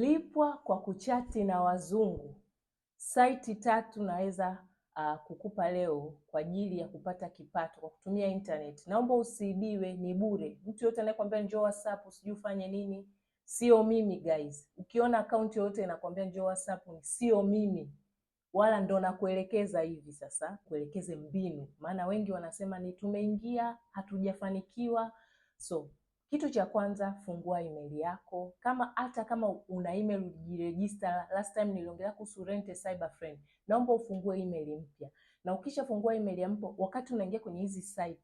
Lipwa kwa kuchati na wazungu. Site tatu naweza kukupa leo kwa ajili ya kupata kipato kwa kutumia internet. Naomba usiibiwe, ni bure. Mtu yote anayekwambia njoo WhatsApp sijui ufanye nini, sio mimi guys. Ukiona akaunti yoyote inakwambia njoo WhatsApp, sio mimi, wala ndo nakuelekeza hivi sasa, kuelekeze mbinu, maana wengi wanasema ni tumeingia hatujafanikiwa. So kitu cha kwanza, fungua email yako. Kama hata kama una email ujiregister, last time niliongelea kuhusu Rent a Cyber Friend, naomba ufungue email mpya, na ukishafungua email mpya, wakati unaingia kwenye hizi site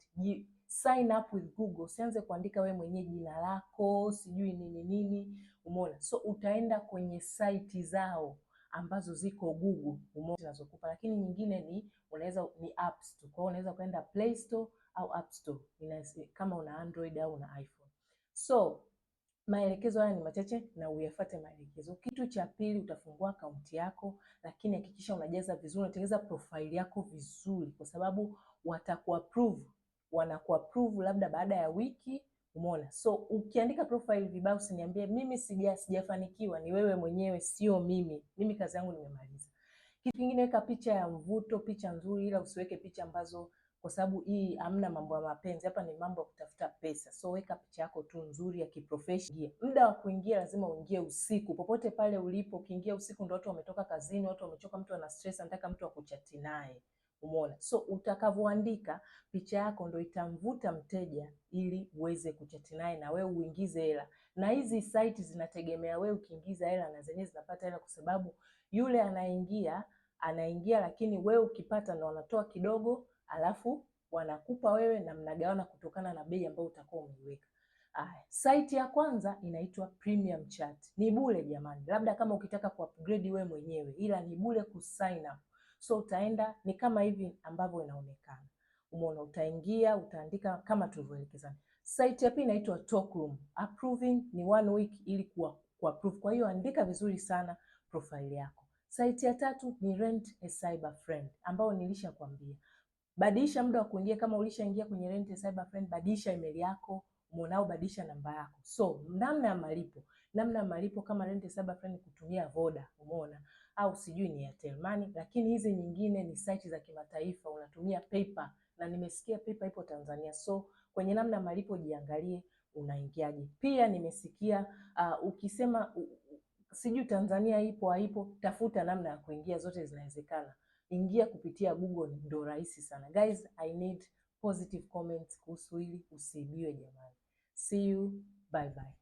sign up with Google. Usianze kuandika we mwenyewe jina lako sijui nini nini, umeona? So utaenda kwenye site zao ambazo ziko Google, umeona, zinazokupa, lakini nyingine ni unaweza ni apps tu. Kwa hiyo unaweza kwenda Play Store au App Store kama una Android au una iPhone. So maelekezo haya ni machache na uyafate maelekezo. Kitu cha pili, utafungua akaunti yako, lakini hakikisha unajaza vizuri, unatengeneza profile yako vizuri, kwa sababu watakuapprove, wanakuapprove labda baada ya wiki, umeona. So ukiandika profile vibaya, usiniambie mimi sijafanikiwa, ni wewe mwenyewe, sio mimi. Mimi kazi yangu nimemaliza. Kitu kingine, weka picha ya mvuto, picha nzuri, ila usiweke picha ambazo, kwa sababu hii hamna mambo ya mapenzi hapa, ni mambo ya kutafuta pesa. So weka picha yako tu nzuri ya kiprofessional. Muda wa kuingia lazima uingie usiku, popote pale ulipo. Ukiingia usiku ndo watu wametoka kazini, watu wamechoka, mtu ana stress, anataka mtu akuchati naye, umeona. So utakavyoandika picha yako ndo itamvuta mteja ili uweze kuchati naye na wewe uingize hela. Na hizi site zinategemea wewe ukiingiza hela na zenyewe zinapata hela, kwa sababu yule anaingia anaingia, lakini wewe ukipata ndo wanatoa kidogo alafu wanakupa wewe na mnagawana kutokana na bei ambayo utakuwa umeiweka. Aya, site ya kwanza inaitwa Premium Chat. Ni bure jamani, labda kama ukitaka kuupgrade wewe mwenyewe, ila ni bure ku sign up. So utaenda ni kama hivi ambavyo inaonekana. Umeona, utaingia utaandika kama tulivyoelekezana. Site ya pili inaitwa Talkroom. Approving ni one week ili ku approve. Kwa hiyo andika vizuri sana profile yako. Site ya tatu ni Rent a Cyber Friend ambayo nilishakwambia. Badilisha muda wa kuingia. Kama ulishaingia kwenye Rent a Cyber Friend, badilisha email yako, umeona, badilisha namba yako. So namna ya malipo kama Rent a Cyber Friend kutumia Voda, umeona, au sijui ni Airtel Money, lakini hizi nyingine ni site za kimataifa, unatumia PayPal na nimesikia PayPal ipo Tanzania. So kwenye namna ya malipo jiangalie unaingiaje. Pia nimesikia ukisema sijui Tanzania ipo haipo, tafuta namna ya kuingia, zote zinawezekana. Ingia kupitia Google ndo rahisi sana. Guys, I need positive comments kuhusu hili, usiibiwe jamani. See you, bye bye.